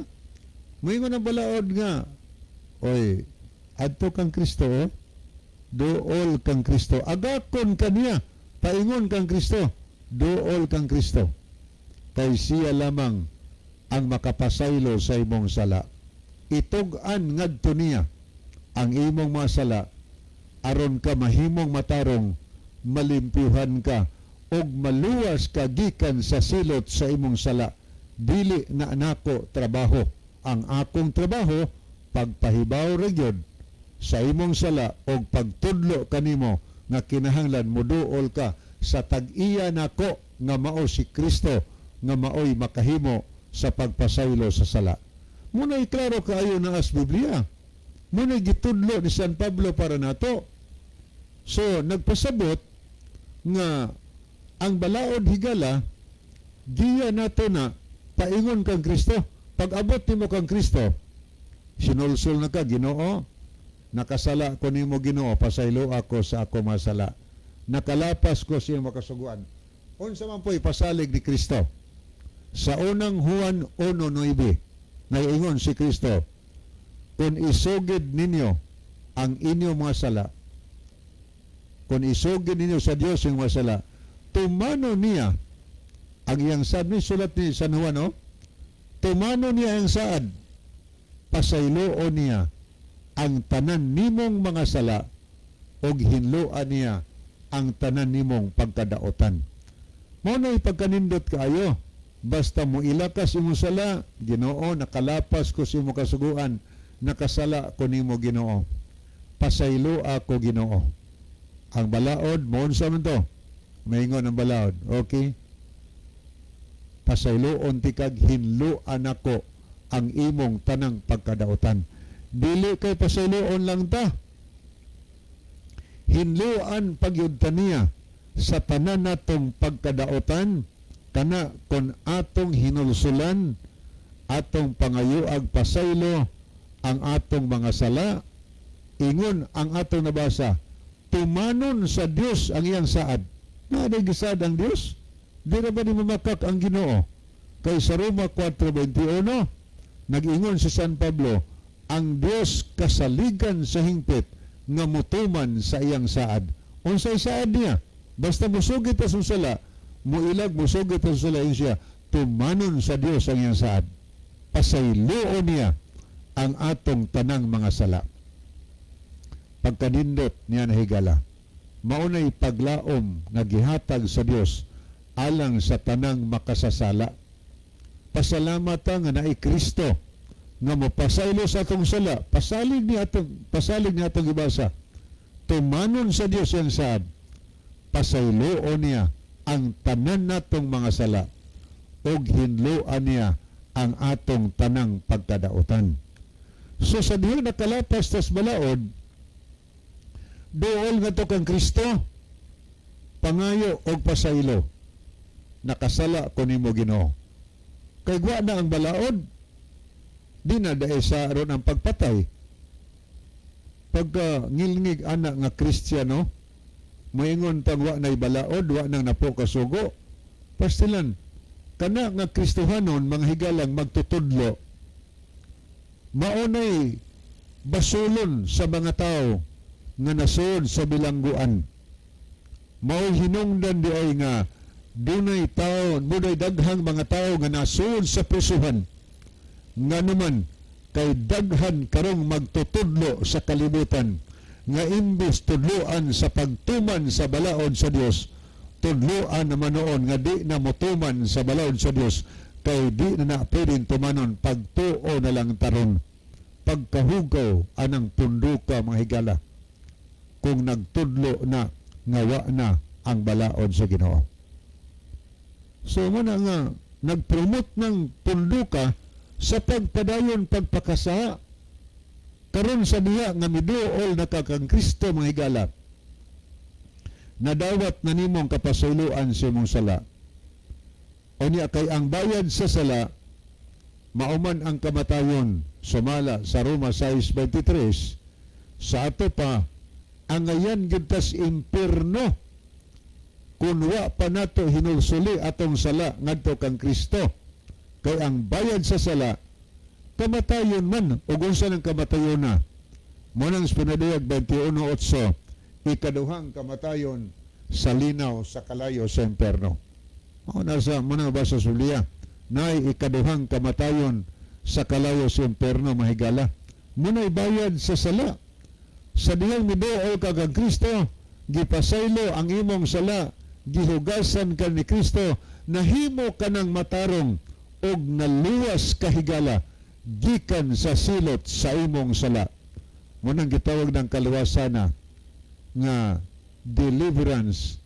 moingon ang balaod nga, oy, adto kang Kristo, oh. Duol kang Kristo, agakon kaniya paingon kang Kristo, duol kang Kristo, kay siya lamang ang makapasaylo sa imong sala. Itug-an ngadto niya ang imong mga sala aron ka mahimong matarong, malimpyuhan ka ug maluwas ka gikan sa silot sa imong sala. Dili na nako trabaho. Ang akong trabaho pagpahibaw ra gyud sa imong sala og pagtudlo kanimo nga kinahanglan moduol ka sa tag-iya nako nga mao si Kristo nga maoy makahimo sa pagpasaylo sa sala. Muna'y klaro kaayo na as Biblia. Muna'y gitudlo ni San Pablo para nato. So, nagpasabot nga ang balaod, higala, giya nato na paingon kang Kristo. Pag abot nimo kang Kristo, sinulsul na ka, Ginoo, nakasala ko nimo Ginoo, pasaylo ako sa ako masala. Nakalapas ko sa iyong makasuguan. Unsa man po ipasalig ni Kristo? Sa unang Juan 1:9, naiingon si Kristo, kung isugid ninyo ang inyong mga sala, Kung isugid ninyo sa Dios ang mga sala, tumano niya ang iyang saad. Ni sulat ni San Juan, no? Tumano niya ang saad, pasayloon niya ang tanan nimong mga sala og hinloan niya ang tanan nimong pagkadaotan. Mao na pagkanindot kaayo. Basta mo ilakas imong sala, "Ginoo, nakalapas ko sa imong kasuguan, nakasala ko nimo, Ginoo. Pasaylo ako, Ginoo." Ang balaod, mounsa man to? Maingon ang balaod. "Okay. Pasayloon tikag hinloan ako ang imong tanang pagkadaotan." Dili kay pasayloon lang ta. Hinloan pagyud ta niya sa tanan natong pagkadaotan, kana kon atong hinulsulan, atong pangayuag pasaylo ang atong mga sala. Ingon ang atong nabasa, tumanon sa Dios ang iyang saad. Naa gisaad ang Dios? Di ra ba ni mamakak ang Ginoo? Kay sa Roma 4:21, nag-ingon si San Pablo, ang Dios kasaligan sa hingpit nga mutuman sa iyang saad. Unsay saad niya? Basta musugid ta sa sala, muilag, musugid ta sa sala siya, tumanon sa Dios ang iyang saad. Pasayloon niya ang atong tanang mga sala. Pagkanindot niya na, higala, maunay paglaom nga gihatag sa Dios alang sa tanang makasasala. Pasalamat ta nga naay Kristo nga mopasaylo sa atong sala. Pasalig ni atong gibasa. Tumanon sa Dios ang saad. Pasayloon niya ang tanan natong mga sala ug hinloan niya ang atong tanang pagkadaotan. So sa diha nakalapas tas balaod, duol nga to kang Kristo, pangayo og pasaylo. "Nakasala ko nimo, Ginoo." Kay wa na ang balaod, di na dae sa ron ang pagpatay. Pagka ngilngig ana nga Kristiyano, moingon tang wa na'y balaod, wa nang napo kasugo. Pastilan, kana nga Kristohanon, mga higalang magtutudlo, maunay basulon sa mga tao nga nasod sa bilangguan. Mao hinungdan di ay nga dunay tao, dunay daghang mga tao nga nasud sa prisuhan. Nga naman kay daghan karong magtutudlo sa kalibutan nga imbes tudloan sa pagtuman sa balaod sa Dios, tudloan naman noon nga di na motuman sa balaod sa Dios kay di na na pwedeng tumanon, pagtuo na lang taron. Pagkahugaw anang punduka, mga higala, kung nagtudlo na nga wa na ang balaod sa Ginoo. So mo na nga nagpromote ng punduka sa pagpadayon pagpakasa. Karon sa diha nga miduol na ka kang Kristo, mga higala, nadawat na nimong kapasayloan sa imong sala. Unya kay ang bayad sa sala mauman ang kamatayon sumala sa Roma 6:23. Sa ato pa, angayan gyud tas impierno kung wa pa nato hinulsuli atong sala ngadto kang Kristo, kay ang bayad sa sala kamatayon man. Ug unsa nang kamatayon na mo nang pinadayag 21:8, ikaduhang kamatayon sa linaw sa kalayo sa imperno. Mao na sa mo na basa sa Biblia nay ikaduhang kamatayon sa kalayo sa imperno, mahigala. Muna'y bayad sa sala. Sa dihang miduol ka kang Kristo, gipasaylo ang imong sala, gihugasan ka ni Kristo, nahimo ka ng matarong og naluwas ka, higala, gikan sa silot sa imong sala. Munang gitawag ng kaluwasan na nga deliverance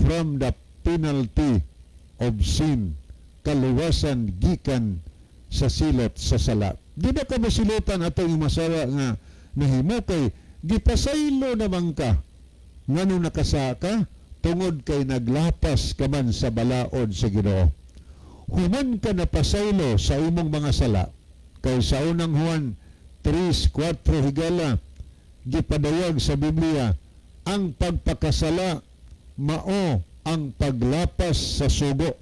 from the penalty of sin, kaluwasan gikan sa silot sa sala. Di ba ka masilutan atong masala nga nahimo kay gipasaylo naman ka ngano nakasaka tungod kay naglapas ka man sa balaod sa Ginoo? Human ka napasaylo sa imong mga sala, kay sa Unang Juan 3:4, higala, gipadayag sa Biblia ang pagpakasala mao ang paglapas sa sugo.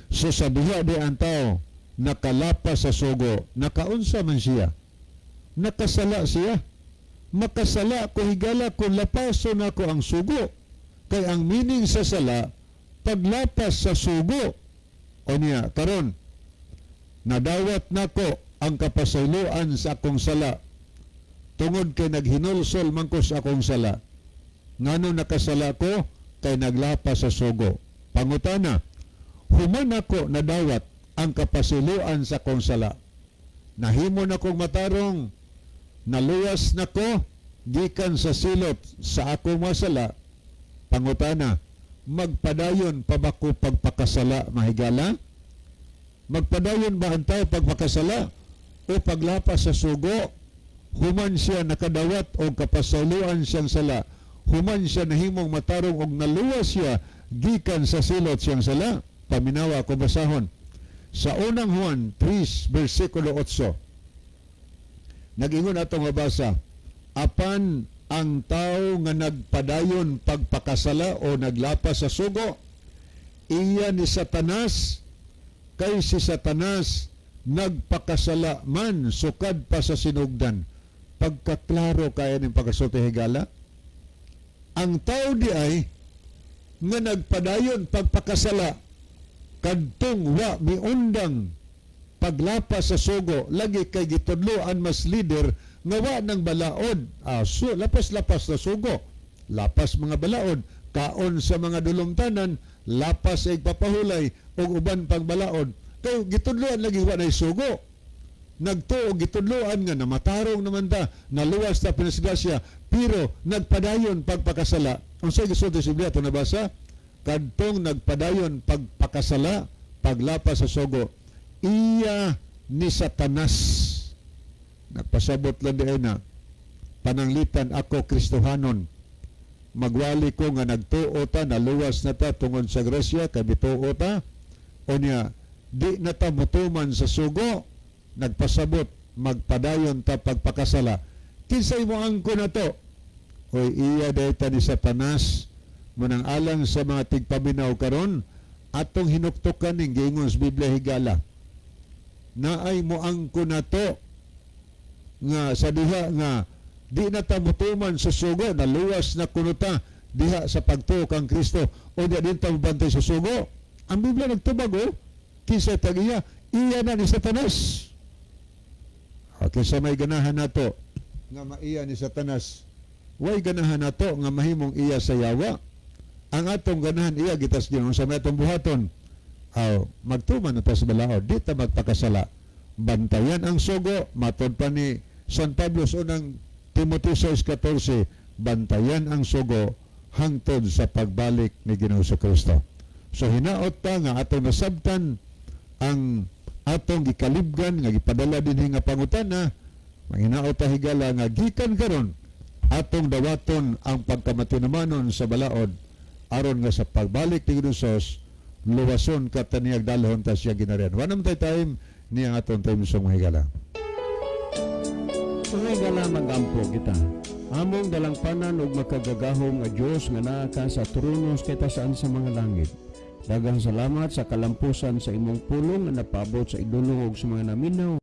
So sa diha di ang tao nakalapas sa sugo, nakaunsa man siya? Nakasala siya. Makasala ko, higala, kung lapason ako ang sugo. Kay ang meaning sa sala, paglapas sa sugo. O niya, karon nadawat nako ang kapasayloan sa akong sala tungod kay naghinulsol man ko sa akong sala. Ngano nakasala ko? Kay naglapas sa sugo. Pangutana, human ako nadawat ang kapasayloan sa akong sala, nahimo na kong matarong, naluwas nako gikan sa silot sa akong mga sala. Pangutana, magpadayon pa ba ko pagpakasala, mahigala? Magpadayon ba ang tao pagpakasala o paglapas sa sugo? Human siya nakadawat o kapasayloan siyang sala, human siya nahimong matarong og naluwas siya gikan sa silot siyang sala. Paminawa ko basahon. Sa Unang Juan 3 versikulo 8. Nag-ingon atong mabasa, "Apan ang tao nga nagpadayon pagpakasala o naglapas sa sugo, iya ni Satanas, kay si Satanas nagpakasala man sukad pa sa sinugdan." Pagkaklaro kaya ning pagkasulti, higala. Ang tao di ay nga nagpadayon pagpakasala kadtong wa miundang paglapas sa sugo, lagi kay gitudloan mas leader nga wa ng balaod, so, lapas-lapas na sugo, lapas mga balaod, kaon sa mga dulumtanan, lapas sa igpapahulay ug uban pang balaod, kay gitudloan lagi wa nay sugo. Nagtuo, gitudloan nga namatarong naman ta, naluwas ta pinasgrasya, pero nagpadayon pagpakasala. Unsay gisulti sa Biblia? Ato nabasa, kadtong nagpadayon pagpakasala, paglapas sa sugo, iya ni Satanas. Nagpasabot lang di na pananglitan ako Kristohanon, magwali ko nga nagtuo ta, naluwas na ta tungod sa grasya, kay mituo ta, unya di na ta mutuman sa sugo. Nagpasabot magpadayon ta pagpakasala, kinsay mo angko na to? Oy, iya dayta ni Satanas. Munang alang sa mga tigpaminaw karon, atong hinuktukan ning giingon sa Biblia, higala. Naay mo angko na to nga sa diha nga di na ta mutuman sa sugo, naluwas na kuno ta diha sa pagtuo kang Kristo, o di din ta mobantay sa sugo. Ang Biblia nagtubag, oh, kinsa tag iya? Iya na ni Satanas. Okay, sa may ganahan nato nga maiya ni Satanas? Way ganahan nato nga mahimong iya sa yawa. Ang atong ganahan, iya gitas Ginoo. Sa may atong buhaton? Aw, magtuman na ta sa balaod, di ta magpakasala, bantayan ang sugo. Matod pa ni San Pablo sa Unang Timoteo 6:14, bantayan ang sugo hangtod sa pagbalik ni Ginoong Kristo. So hinaot ta nga atong nasabtan ang atong gikalibgan nga gipadala dinhi nga pangutana. Manghinaot ta, higala, nga gikan karon atong dawaton ang pagkamatinumanon sa balaod aron nga sa pagbalik ni Ginoong luwason ka ta niyag dalhon ta siya ginarian. Wa naman tay time niya ang atong time sa mga higala. Mga higala, magampo kita. Among dalangpanan ug makagagahom nga Dios nga naa ka sa trono sa kataas-an sa mga langit. Daghang salamat sa kalampusan sa imong pulong nga napaabot sa idulong ug sa mga naminaw.